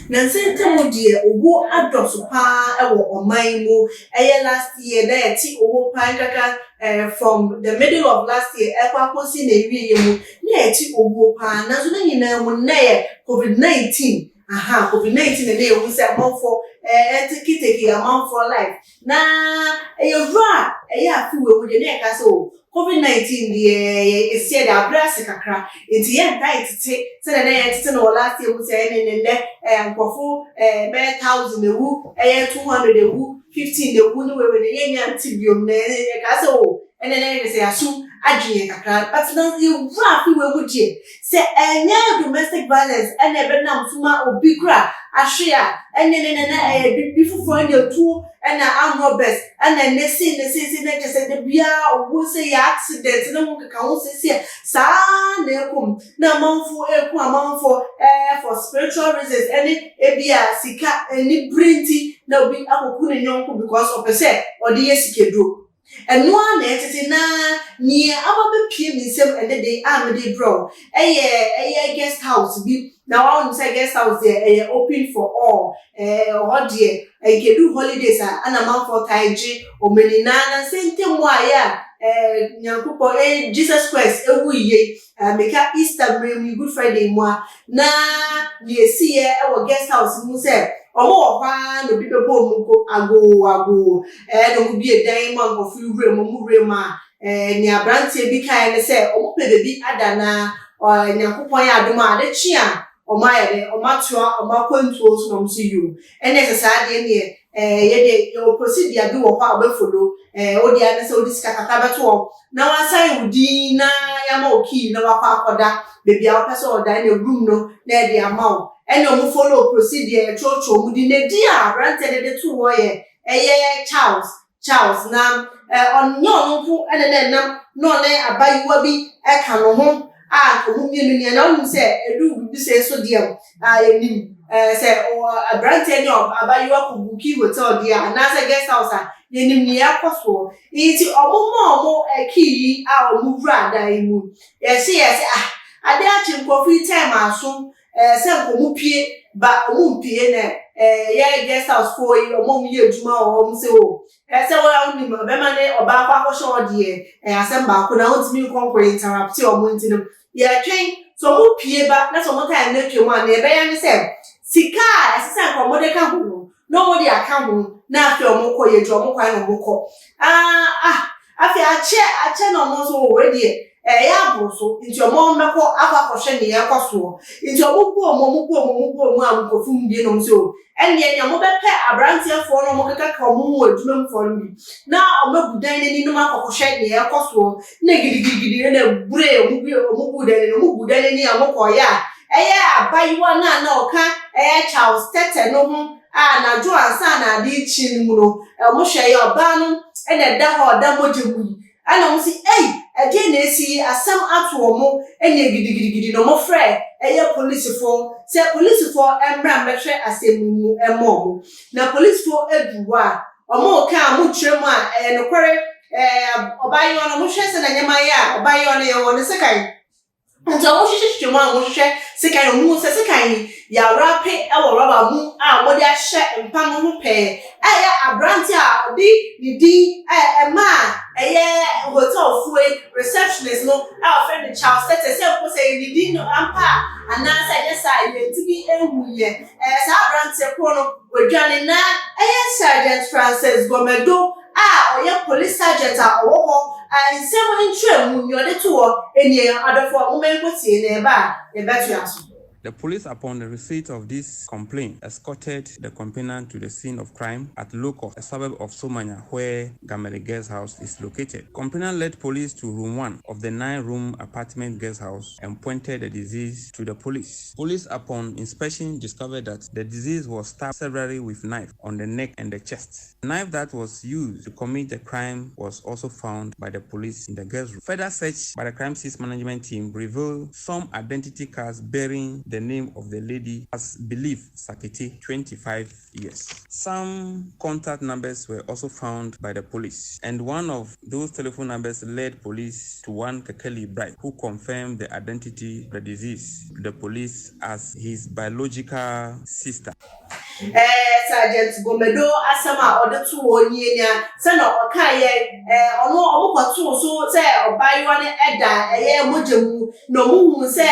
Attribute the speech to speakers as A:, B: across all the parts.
A: Na nsɛm ntam deɛ, owuo adɔso paa wɔ ɔman mu. Ɛyɛ last year na yɛte owuo paa nkaka from the middle of last year ɛkɔ akɔsi na ewieɛ mu na yɛte owuo paa. Nanso ne nyinaa mu na yɛ COVID-19. Aha, COVID-19 na yɛhu sɛ amanfoɔ ɛtekiteki amanfoɔ life. Na ɛyɛ wura a ɛyɛ afe wɔ mu deɛ, na yɛka sɛ o, COVID-19 deɛ, esi ɛde abrɛ ase kakra, nti yɛn nta tete sɛdeɛ na yɛtete no wɔ last year mu sɛ ɛne ne nnɛ nkurɔfo bɛyɛ 1,000 ewu, ɛyɛ 200 ewu, 15 ewu ne wɛwɛ ne yɛn nya nte biom. Na yɛka sɛ o, ɛne ne yɛ sɛ yɛaso adwene yɛn kakra, but na yɛwura afe wɔ mu deɛ, sɛ ɛnyɛ domestic violence ɛna ɛbɛnam so ma obi kura ahwe a, ɛne ne ne na ɛyɛ bibi foforɔ, ɛna etuo, ɛna armed robbers, ɛna ne si ne si si ne kyɛ sɛ de biara owó sɛ yɛ accident ne ho keka ho sisi saa na ekum na amanfo eku amanfo for spiritual reasons, ɛne ebi a sika ɛni bere nti na obi akɔku ne nyɔnko because ɔpɛ sɛ ɔde yɛ sikeduro. Ɛno ara na ɛtete. Na nea aba bɛpie mi nsam ɛne de a mede brɛ wo ɛyɛ guest house bi. Na wɔn sɛ guest house deɛ, ɛyɛ open for all. Hɔ deɛ, nkedu holidays a ɛna amanfoɔ taa gye wɔn ani. Na nsɛntɛm a yɛ a Nyankopɔn, Jesus Christ ewu yie, meka Easter mmerɛ mu, Good Friday mu a, na nea esi yɛ ɛwɔ guest house mu sɛ wɔn wɔ hɔ ara na obi bɛbɔ wɔn nko agoo agoo na wɔn bie dan mu a nkurɔfo wura mu. Wɔn wura mu a, nea aberanteɛ bi kaeɛ ne sɛ wɔn pɛ beebi ada na Nyankopɔn yɛ adom a, ade kye a, wɔn ayɛ dɛ wɔn atoa wɔn akwantuo so. Na wɔn nso yi o, ɛna ɛsɛ saa adeɛ neɛ yɛde yɛwɔ procedure bi wɔ hɔ a wɔbɛfollow. Wode ane sɛ wode sika kakra bɛto hɔ na wasan wo din na yɛama wo key na wakɔ akɔda beebi a wɔpɛ sɛ ɔda, ɛna room no na ɛde ama wo. Ɛna wɔn follow procedure, ɛtwerɛtwerɛ wɔn din. Na di a aberanteɛ de to hɔ yɛ ɛyɛ Charles. Na ɔnyɛ ɔno nko ɛna na ɛnam na ɔne abayewa bi ɛka ne ho a wɔn mmienu nea na wɔn sɛ edu bibi sɛ so deɛ a yɛnim sɛ aberanteɛ ne abayewa kɔ book hotel deɛ anaasɛ guest house a, yɛnim nea ɛkɔ soɔ. Nti ɔmo ma ɔmo key yi a ɔmo wura dan yi mu, yɛsi ah, ade akye, nkurɔfo yi time aso sɛ nkɔmɔ pie ba, ɔmo mpie. Na yɛ guest house foɔ yi, ɔmo a ɔmo yɛ adwuma wɔ hɔ, ɔmo sɛ o, sɛ wɔn a wɔnim ɔbɛma ne ɔbaa kɔ akɔhyɛ hɔ deɛ, ɛyɛ asɛm baako na wɔntumi nkɔ interrupt ɔmo. Nti no yɛtwɛn sɛ ɔmo pie ba na sɛ ɔmo time no atwa mu a, nea ɛbɛyɛ ne sɛ sika a ɛsɛ sɛ nka ɔmo de ka ho no na ɔmo de aka ho, na afei ɔmo kɔ yɛ gye ɔmo kwan na ɔmo kɔ. Ah, afei akyɛ akyɛ na ɔmo nso wɔ wɔ deɛ ɛyɛ aboro so, nti ɔmo mmɛkɔ akɔhwɛ nea ɛkɔ soɔ. Nti ɔmo bu ɔmo, ɔmo bu ɔmo, ɔmo bu ɔmo a nkurɔfo mu bie na ɔmo sɛ o, ɛnneɛ nea ɔmo bɛpɛ aberanteɛfoɔ na ɔmo keka ɔmo ho wɔ adwuma mu foɔ no bi na ɔmo abu dan n'ani na ɔmo akɔkɔhwɛ nea ɛkɔ soɔ. Na gidigidigidi na ebure ɔmo bu, ɔmo bu dan n'ani, ɔmo bu dan n'ani a ɔmo kɔɔyɛ a, ɛyɛ abayewa no a na ɔka ɛyɛ Charles Tɛtɛ no ho a n'adwo ansa na ade kyi no mu no, ɔmo hwɛ yɛ ɔbaa no ɛna ɛda hɔ, ɔda mogya mu yi. Ɛna ɔmo si ɛyi, ɛdeɛ na esi yi, asɛm ato ɔmo. Ɛna gidigidigidi na ɔmo frɛ ɛyɛ polisifoɔ sɛ polisifoɔ mmra mmɛhwɛ asɛm mu ɛma ɔmo. Na polisifoɔ edu hɔ a, ɔmo ka a, ɔmo kyerɛ mu a ɛyɛ nokware, ɔbaayewa no, ɔmo hwɛ sɛ na nneɛma yɛ a, ɔbaayewa no yɛ wɔ ne sekan. Nti ɔmo hwehwɛ mu a, ɔmo hwehwɛ sekan no, ɔmo hu sɛ sekan yi yɛawrape ɛwɔ rɔba mu a wɔde ahyɛ mpa no ho pɛɛ. Ɛyɛ aberante a ɔde ne din ɛma a ɛyɛ hotelfoɔ yi receptionist no a ɔfrɛ no Charles Tɛtɛ, sɛ mpo sɛ ne din no ampa a anaasɛ ɛnyɛ saa, yɛntumi ehu yɛ. Saa aberanteɛ koro no wadwane. Na ɛyɛ Sergeant Francis Gomedo a ɔyɛ police sergeant a ɔwɔ hɔ a, nsɛm nkyerɛ mu nea ɔde to hɔ enie. Adɔfo, ɔmo nkɔtie na ɛba a, yɛbɛtoa so.
B: The police, upon the receipt of this complaint, escorted the complainant to the scene of crime at Locust, a suburb of Somanya, where Gameli Guest House is located. Complainant led police to room 1 of the 9-room apartment guest house and pointed the deceased to the police. Police, upon inspection, discovered that the deceased was stabbed severely with knife on the neck and the chest. The knife that was used to commit the crime was also found by the police in the guest room. Further search by the crime scene management team revealed some identity cards bearing the the name of the lady as Belief Sakete, 25 years. Some contact numbers were also found by the police, and one of those telephone numbers led police to one Kekeli Bright, who confirmed the identity of the deceased to the police as his biological sister.
A: Sergeant Gomedo asɛm a ɔde to wɔ nie nia sɛna ɔkaeɛ. Ɔno ɔmo kɔtoo so sɛ ɔbaayewa no ɛda ɛyɛ mogya mu, na ɔmo hu sɛ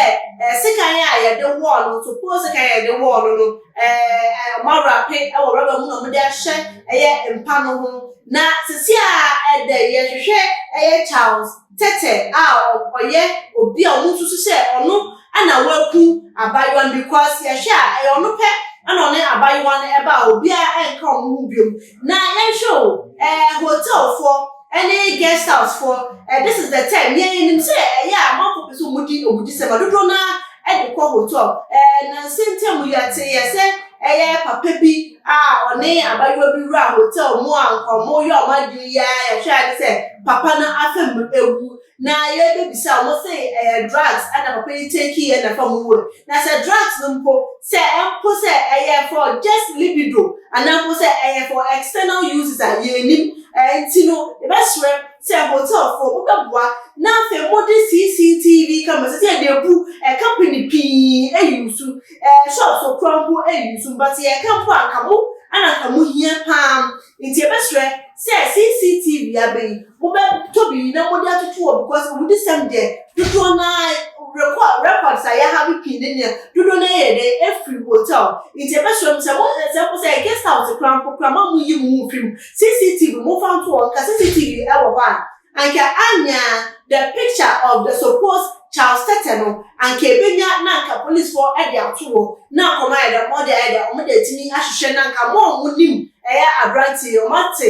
A: sekan a yɛde wɔɔ no, sopo sekan a yɛde wɔɔ no, ɔmo awrap ɛwɔ rɔba mu na ɔmo de ahyɛ ɛyɛ mpa no ho. Na sisi a ɛdɛ yɛhwehwɛ ɛyɛ Charles Tete a ɔyɛ obi a ɔmo nso so sɛ ɔno ɛna waku abaayewa no, because yɛhwɛ a, ɛyɛ ɔno pɛ ɛna ɔne abaayewa no ɛba a obiara ɛnka ɔmo ho biom. Na yɛnhwɛ o, hotelfoɔ ɛne guest house foɔ, this is the time. Yɛn yɛnim sɛ ɛyɛ a amanfo pɛ sɛ ɔmo di ɔmo di sɛm a dodoɔ naa ɛde kɔ hotel. Na nsɛntɛm yɛte yɛ sɛ ɛyɛ papa bi a ɔne abaayewa bi wura hotel mu a nkɔmɔ yɛ ɔmo adi yɛ a, yɛhwɛ ade sɛ papa no afam ewu. Na yɛbɛbisa, ɔmo sɛ ɛyɛ drugs ɛna papa yi take yɛ na fam wu. Na sɛ drugs no mpo, sɛ ɛmpo sɛ ɛyɛ for just libido anaa mpo sɛ ɛyɛ for external uses a, yɛnim. Nti no yɛbɛsrɛ sɛ hotelfoɔ mobɛboa na afei mode CCTV camera sɛ yɛde ebu company pii ayi so, shops kora mpo ayi so, but yɛka mpo a, nka mo ɛna nka mo hia paa. Nti yɛbɛsrɛ sɛ CCTV abɛyi, mobɛtɔ bi na mode atoto wɔ, because wodi sɛm deɛ, dodoɔ naa records a yɛha bi pii ne nea dodoɔ naa yɛ dɛ efiri hotel. Nti yɛbɛsrɛ mo sɛ mo sɛ mo sɛ guest house kora mpo kora mo a mo yi mo ho firi mu, CCTV mo fa nto wɔn. Nka CCTV ɛwɔ hɔ a, anka anya the picture of the supposed Charles Tete no, anka ebenya na anka policefoɔ ɛde ato hɔ na akɔma yɛ dɛ ɔmo de ayɛ dɛ ɔmo de etimi ahyehyɛ, na anka mo a ɔmo nim ɛyɛ aberanteɛ, ɔmo ate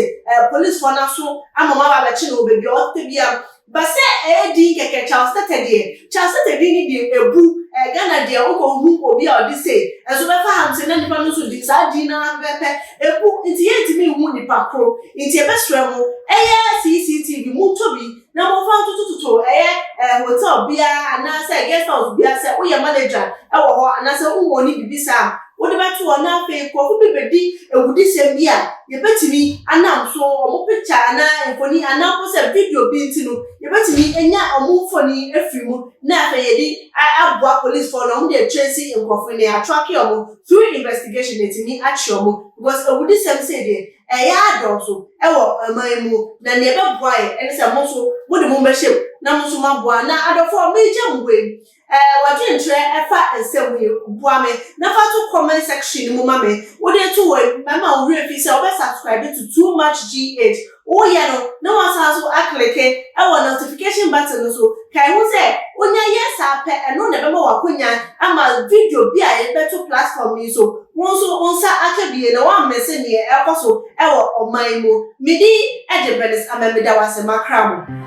A: policefoɔ n'aso ama ɔmo aba abɛkye no wɔ beebi a ɔte bia basɛ. Ɛyɛ din kɛkɛ, Charles Tete deɛ, Charles Tete din ni deɛ ebu Ghana deɛ, wokɔ hu obi a ɔde se ɛnso bɛfa ha nti na nipa no nso di saa din na pɛpɛ ebu. Nti yɛntumi nhu nipa koro. Nti ɛbɛsrɛ mo, ɛyɛ CCTV mu ntɔ bi na momfa ntotototo ɛyɛ hotel biara anaasɛ guest house biara. Sɛ woyɛ manager ɛwɔ hɔ anaasɛ wowɔ ne bibi saa, wode bɛto hɔ na afei nkurɔfo bi bɛdi awudisɛm bi a, yɛbɛtumi anam so ɔmo picture anaa mfoni anaa mpo sɛ video bi nti no, yɛbɛtumi anya ɔmo mfoni afiri mu na afei yɛde aboa policefoɔ no, ɔmo de atrace nkurɔfo no, yɛatrack ɔmo through investigation na etumi akye ɔmo, because awudisɛm sɛ deɛ ɛyɛ adɔɔso ɛwɔ ɔman mu. Na nea ɛbɛboa yɛ ɛne sɛ mo nso mode mo mbɛhyɛ mu na mo nso moaboa. Na adɔfoɔ, meegya mo hɔ yi, wɔdwenkyerɛ ɛfa nsɛm yi, boa me na fa to comment section mu ma me. Wode to wɔ mɛma wo werɛ fi sɛ wobɛ subscribe to Too Much GH. Woyɛ no na wasan so aclick ɛwɔ notification button no so. Kae ho sɛ wonya yɛ saa pɛ, ɛno na ɛbɛma w'akonya ama video bi a yɛbɛto platform yi so, wo nso wo nsa aka bie na woammɛsɛ neɛ ɛkɔ so ɛwɔ ɔman mu. Medi ɛde Bernice Amameda wase makra mo.